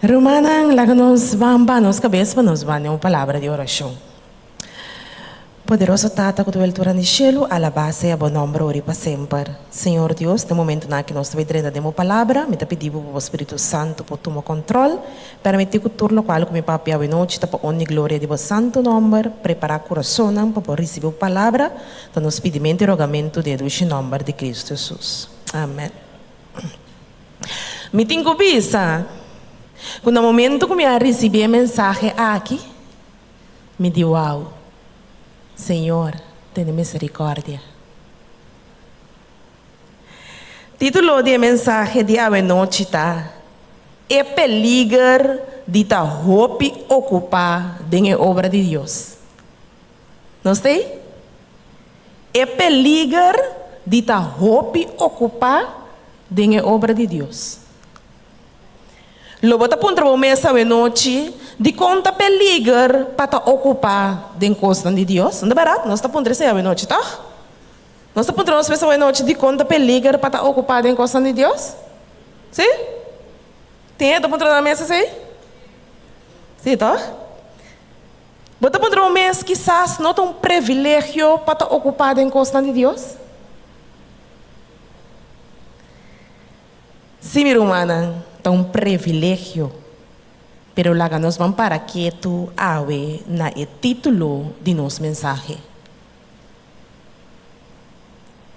Rumannan, laga nos ban ba nos kabes pa nos ban den un palabra di orashon. Poderoso Tata ku ta weltura di shelu, alabá sea bo nòmber ora i pa semper. Señor Dios, den momentunan aki nos ta bai drenta den bo palabra, mi ta pidi bo pa bo Spiritu Santu por tuma kòntròl, pèrmití ku tur lokual ku mi papia awenochi ta pa honra i gloria di bo santu nòmber. Prepará kurasonnan pa por risibí bo palabra, ta nos pidimentu i rogamentu den e dushi nòmber di Kristu Hesus. Amèn. Mi tin ku bisa ku na momentu ku mi a risibí e mensahe aki, Mi di wou, Señor, tene misericordia. Titulo di e mensahe di awenochi ta, E peliger di ta hopi ocupa den e obra di Dios. Nos ta ei? E peliger di ta hopi ocupa den e obra di Dios. Lo bo ta puntra bo mes awenochi, Dikon ta peliger pa ta okupá den kosnan di Dios? No ta bèrdat? Nos ta puntra esei awenochi, tòg? Nos ta puntra nos mes awenochi, Dikon ta peliger pa ta okupá den kosnan di Dios? Sí? Tin hende ta puntra nan mes esei? Sí, tòg? Bo ta puntra bo mes, Kisas no ta un privilegio pa ta okupá den kosnan di Dios? Sí, mi rumannan, ta un privilegio, pero laga nos ban para ketu awe na e título di nos mensahe.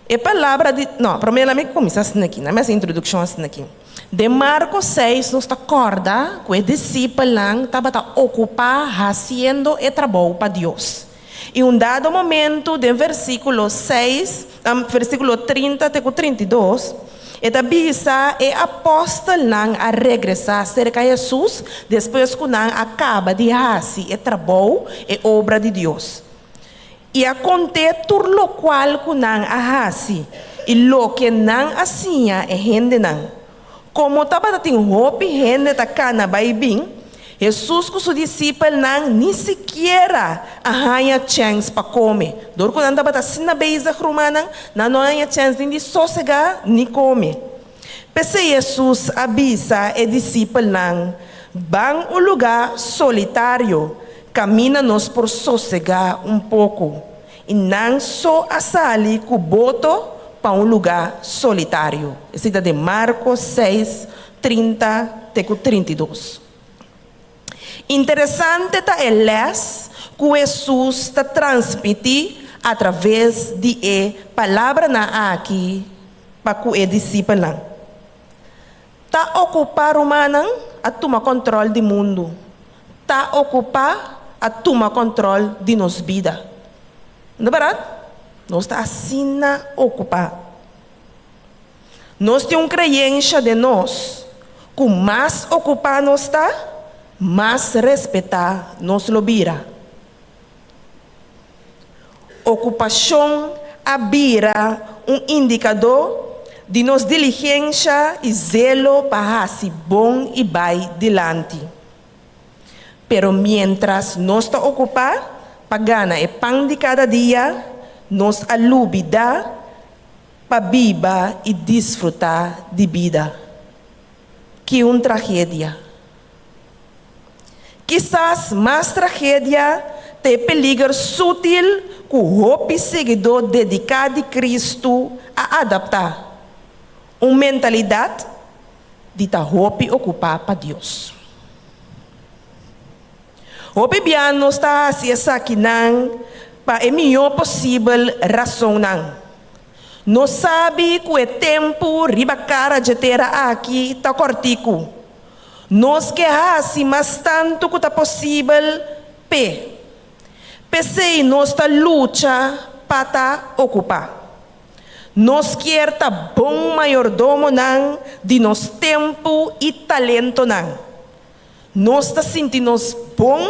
E palabra di, no, promé laga mi kuminsá asina aki, laga mi hasi introdukshon asina aki. Den Marko seis nos ta kòrda ku e disipelnan tabata okupá hasiendo e trabou pa Dios. I un dado momento den versíkulo seis, versíkulo 30 te ku 32, e ta bisa e apòstelnan a regresá serka Hesus despues ku nan a kaba di hasi e trabou, e obra di Dios. I a kont'é tur lokual ku nan a hasi i loke nan a siña e hendenan. Komo tabata tin hopi hende ta kana bai bin, Hesus ku su disipelnan ni sikiera a haña chèns pa kome. Dor ku nan tabata asina bezig, rumannan, nan no a haña chèns ni di sosegá ni kome. P'esei Hesus a bisa e disipelnan, Ban un lugá solitario, kaminda nos por sosegá un poko. I nan so a sali ku boto pa un lugá solitario. Esei ta den Marko seis, 30 te ku 32. Interesante ta e lès ku Hesus ta transmití atraves di e palabranan aki pa ku e disipelnan. Ta okupá rumannan a tuma kòntròl di mundu. Ta okupá a tuma kòntròl di nos bida. No ta bèrdat? Nos ta asina okupá. Nos tin un kreyensha den nos ku mas okupá nos ta, mas respetá nos lo bira. Okupashon a bira un indikadó di nos diligensha i zelo pa hasi bon i bai dilanti. Pero miéntras nos ta okupá pa gana e pan di kada dia, nos a lubidá pa biba i disfrutá di bida. Ki un tragedia! Kisas mas tragedia ta e peliger sutil ku hopi siguidó dediká di Kristu a adaptá, un mentalidat di ta hopi okupá pa Dios. Hopi bia nos ta hasi esakinan pa e mihó posibel rasonnan. Nos sabi ku e tempu riba kara dje tera aki ta kòrtiku. Nos ke hasi mas tantu ku ta posibel p'e. P'esei nos ta lucha pa ta okupá. Nos kier ta bon mayordomonan di nos tempu i talentonan. Nos ta sinti nos bon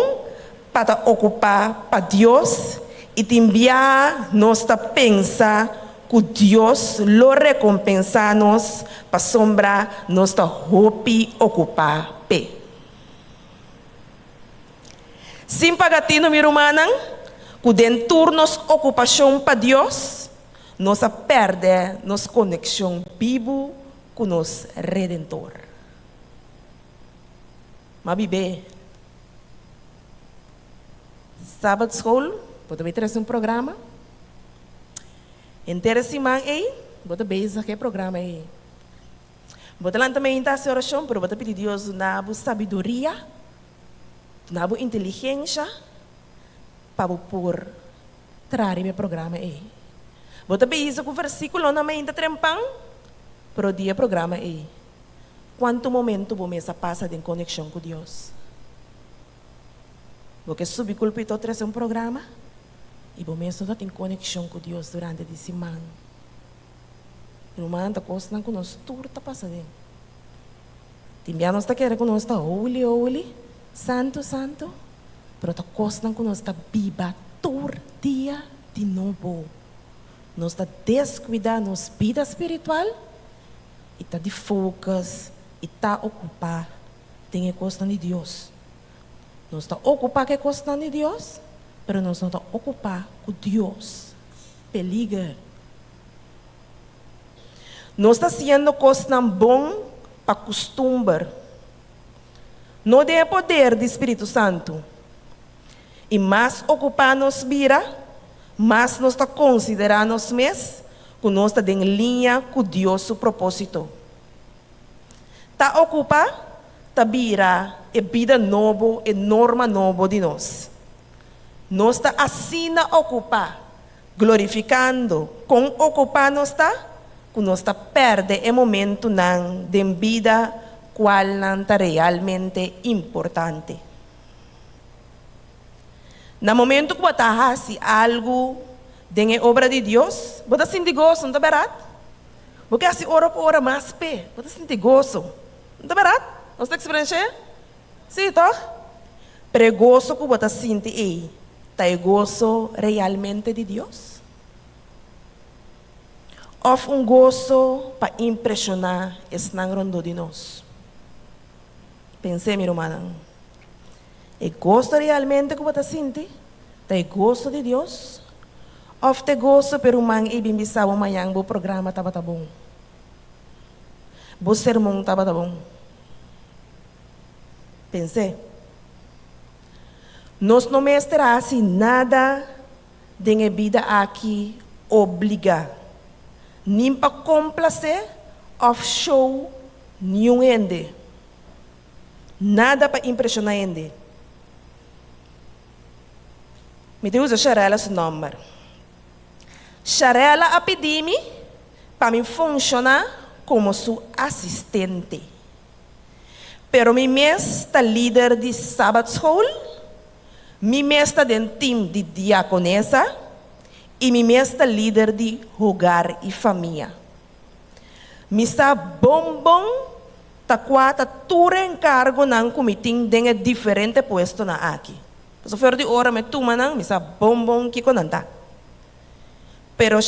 pa ta okupá pa Dios i tin biaha nos ta pensa ku Dios lo rekompensá nos pasobra nos ta hopi okupá p'e. Sin paga tinu, mi rumannan, ku den tur nos okupashon pa Dios, nos a pèrdè nos konekshon bibu ku nos Redentor. M'a bib'é. Sabbat school, bo ta bay trece un programa. Henter e siman ey, bo ta bezig cu e programa ey. Bo ta lanta mainta haci oracion, pero bo ta pidi Dios duna bo sabiduria, duna bo inteligencia pa bo por traha riba e programa ey. Bo ta bezig cu versiculonan mainta trempan, pero di e programa ey, cuanto momento bo mes a pasa den conexion cu Dios? Bo ke subi kulpito trese un programa i bo mes no ta tin konekshon ku Dios durante di siman. Ruman, ta kosnan ku nos tur ta pasa den. Tin bia nos ta kere ku nos ta holy holy, santu santu, pero ta kosnan ku nos ta biba tur dia di nobo. Nos ta deskuidá nos bida spiritual i ta di focus i ta okupá den e kosnan di Dios. Nos ta okupá ku e kosnan di Dios, pero nos no ta okupá ku Dios. Peliger. Nos ta hasiendo kosnan bon pa kustumber, no den e poder di Spiritu Santu. I mas okupá nos bira, mas nos ta konsiderá nos mes ku nos ta den liña ku Dios su propósito. Ta ocupa ta bira e bida nobo, e norma nobo di nos. Nos ta asina ocupa glorificando con ocupa nos ta cu nos ta perde e momentonan den bida cualnan ta realmente importante. Na momento cu bo ta haci algo den e obra di Dios, bo ta sinti goso, no ta berdad? Bo ke hasi ora ku ora mas p'e, bo ta sinti goso. No ta bèrdat? Nos ta eksperensh'é? Sí, tòg? Pero e goso ku bo ta sinti ei ta e goso realmente di Dios? Òf un goso pa impreshoná esnan rondó di nos? Pens'é, mi rumannan. E goso realmente ku bo ta sinti ta e goso di Dios? Òf ta e goso p'e ruman ei bin bisa bo mañan bo programa tabata bon, bo sermon tabata bon? Pens'é. Nos no mester hasi nada den e bida aki obligá, nin pa komplasé òf show niun hende. Nada pa impreshoná hende. Mi ta usa Sharella su nòmber. Sharella a pidi mi pa mi funshoná komo su asistente. Pero mi mes ta lider di Sabbatschool, mi mes ta den tim di diakonesa i mi mes ta lider di Hogar i Famia. Mi sa bon bon Ta kua ta tur e enkargonan ku mi tin den e diferente puestonan aki. Pasobra for di ora mi tuma nan, mi sa bon bon kiko nan ta. Pero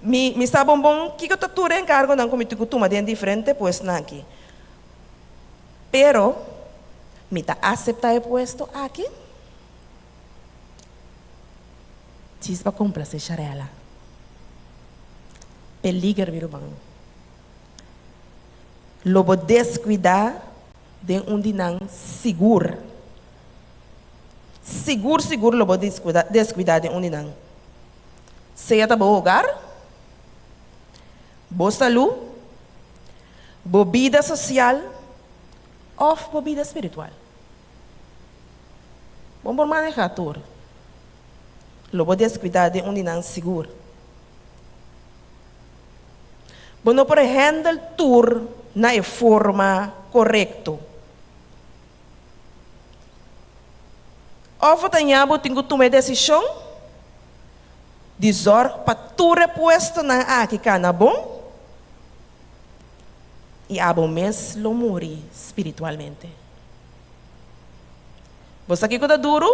mi mi sa bon bon kiko ta tur e enkargonan ku mi tin ku tuma den e diferente puestonan aki. Pero mi ta aseptá e puesto aki? Djis pa komplasé Sharella. Peliger, mi ruman. Lo bo descuida den un di nan sigur. Sigur sigur lo bo descuida den un di nan. Sea ta bo hogar, bo salú, bo bida social of bo bida spiritual. Bo por maneha tur. Lo bo descuida den un di nan sigur. Bo no por handle tur na e forma korekto. Òf bo ta ña bo tin ku tuma e desishon di zòrg pa tur e puestonan aki kana bon i abo mes lo muri spiritualmente. Bo sa kiko ta duru?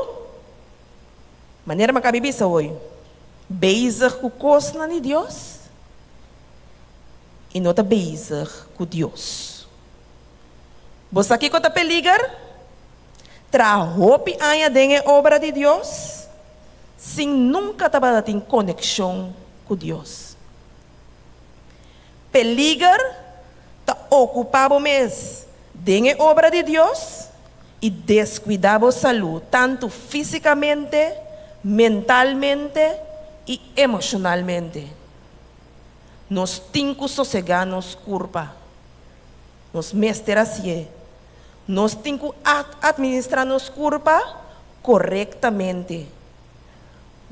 Manera mi a kabi bisa hoy, bezig ku kosnan di Dios i no ta bezig ku Dios. Bo sa kiko ta peliger? Traha hopi aña den e obra di Dios sin nunka tabata tin konekshon ku Dios. Peliger ta okupá bo mes. Den e obra di Dios i deskuidá bo salú tantu físikamente, mentalmente i emoshonalmente. Nos tin ku sosegá nos kurpa. Nos mester hasié. Nos tin ku atministrá nos kurpa korektamente.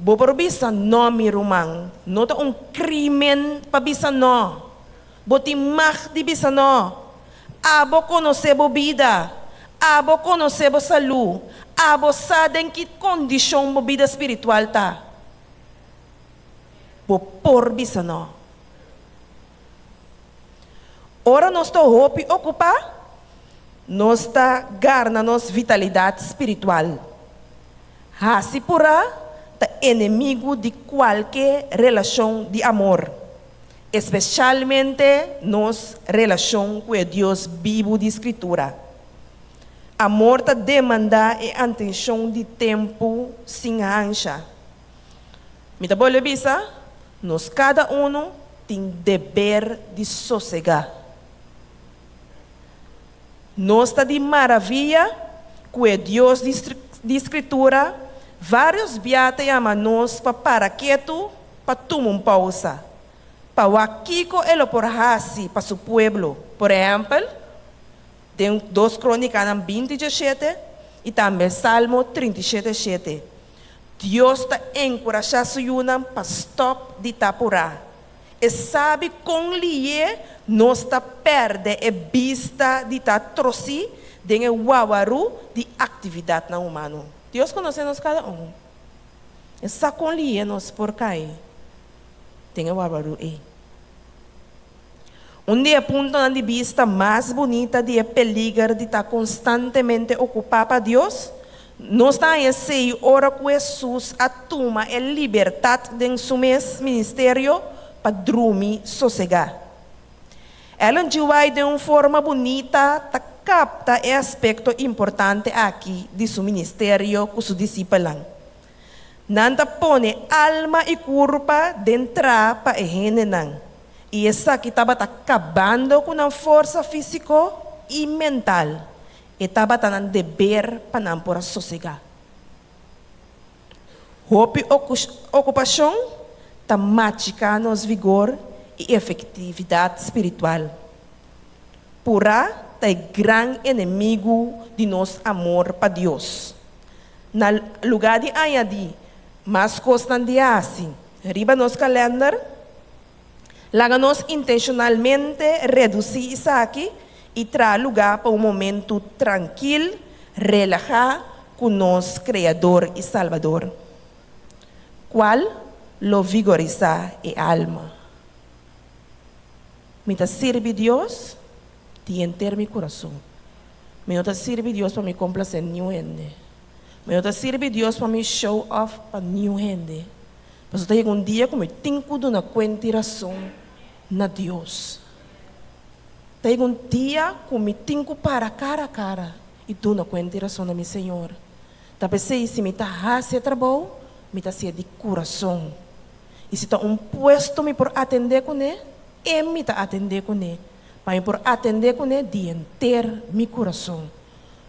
Bo por bisa nò, mi ruman. No ta un krímen pa bisa nò. Bo tin mag di bisa nò. Abo konosé bo bida. Abo konosé bo salú. Abo sa den ki kondishon bo bida spiritual ta. Bo por bisa nò. Ora nos ta hopi okupá, nos ta garna nos vitalidat spiritual. Hasi purá ta enemigu di kualke relashon di amor, espeshalmente nos relashon ku e Dios bibu di Skritura. Amor ta demandá e atenshon di tempu sin hansha. Mi ta bolbe bisa, nos kada unu tin deber di sosegá. Nos ta di maravia ku e Dios di Skritura vários bia ta yama nos pa para ketu pa tuma un pousa, pa wak kiko e lo por hasi pa su pueblo. Por ehèmpel, den Dos Krónikanan 20 17 i tambe Salmo 37 7, Dios ta enkurashá su yunan pa stòp di ta purá. E sabi kon lié nos ta pèrdè e bista di ta trosí den e wawarú di aktividatnan humano. Dios konosé nos kada un. E sa kon lié nos por kai den e wawarú ei. Un di e puntonan di bista mas bunita di e peliger di ta konstantemente okupá pa Dios, nos ta haña esei ora ku Hesus a tuma e libertat den su mes ministerio pa drumi sosegá. Ellen G. White den un forma bunita ta kapta e aspekto importante aki di su ministerio ku su disipelnan. Nan ta pone alma i kurpa den tra pa e hendenan, i esaki tabata kabando ku nan forsa físiko i mental. E tabata nan deber pa nan por a sosegá. Hopi okupashon ta machiká nos vigor i efektividat spiritual. Purá ta e gran enemigu di nos amor pa Dios. Na lugá di añadí mas kosnan di hasi riba nos kalènder, laga nos intenshonalmente redusí esaki i traha lugá pa un momentu trankil, relahá ku nos Kreador i Salbador, kual lo vigorisá e alma. Mi ta sirbi Dios di henter mi kurason. Mi no ta sirbi Dios pa mi komplasé niun hende. Mi no ta sirbi Dios pa mi show off pa niun hende. Pasobra ta yega un dia ku mi tin ku duna kuenta i rason na Dios. Ta yega un dia ku mi tin ku para kara a kara i duna kuenta i rason na mi Señor. Ta p'esei si mi ta hasi e trabou, mi ta hasié di kurason. I si ta un puesto mi por atendé kuné, e mi ta atendé kuné. Pa mi por atendé kuné di henter mi kurason.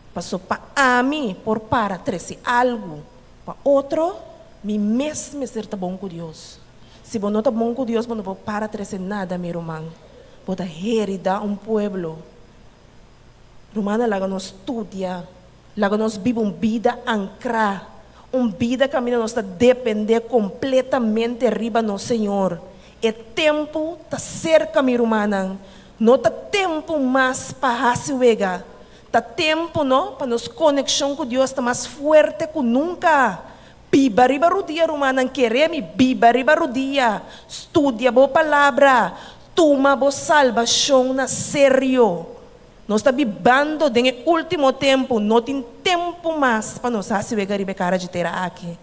Paso pa ami por para trese algu pa otro, mi mes mester ta bon ku Dios. Si bo no ta bon ku Dios, bo no por para trese nada, mi ruman. Bo ta heridá un pueblo. Rumannan, laga nos studia, laga nos biba un bida ankrá, un bida kaminda nos ta dependé kompletamente riba nos Señor. E tempu ta serka, mi rumannan. No ta tempu mas pa hasi wega. Ta tempu, no, pa nos konekshon ku Dios ta mas fuerte ku nunka. Biba riba rudia, rumannan, kere mi, biba riba rudia. Studia bo Palabra. Tuma bo salbashon na serio. Nos ta bibando den e último tempu. No tin tempu mas pa nos hasi wega riba e kara dje tera aki.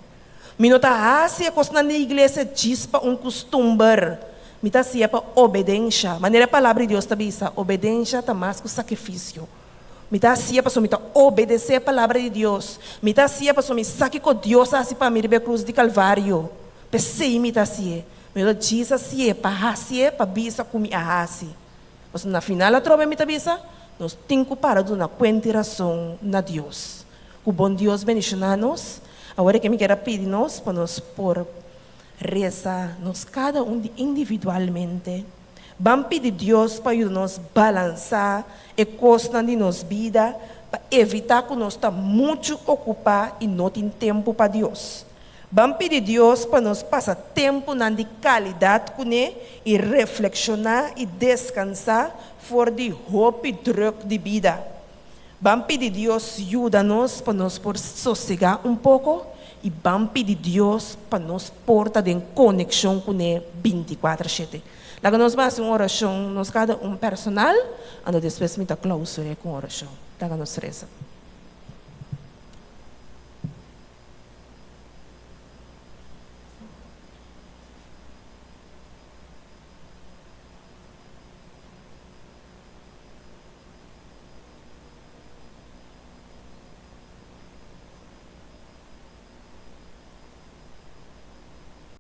Mi no ta hasi e kosnan di iglesia djis pa un kustumber. Mi ta hasié pa obedensha. Manera e Palabra di Dios ta bisa, obedensha ta mas ku sakrifisio. Mi ta hasié pasobra mi ta obedesé e Palabra di Dios. Mi ta hasié pasobra mi sa kiko Dios a hasi pa mi riba e krus di Kalvario. P'esei mi ta hasié. Mi no ta djis hasié pa hasié pa bisa ku mi a hasi. Pasobra na final atrobe mi ta bisa, Nos tin ku para duna kuenta i rason na Dios. Ku bon Dios bendishoná nos. Awor ku mi ke pidi nos pa nos por resa, nos kada un individualmente. Ban pidi Dios pa yuda nos balansá e kosnan di nos bida, pa evitá ku nos ta muchu okupá i no tin tempu pa Dios. Ban pidi Dios pa nos pasa tempu di kalidat kuné i reflekshoná i deskansá for di hopi drùk di bida. Ban pidi Dios yuda nos pa nos por sosegá un poko i ban pidi Dios pa nos por ta den konekshon kuné 24/7. Laga nos hasi un orashon, nos kada un personal, anto despues mi ta klousurá ku orashon. Laga nos resa.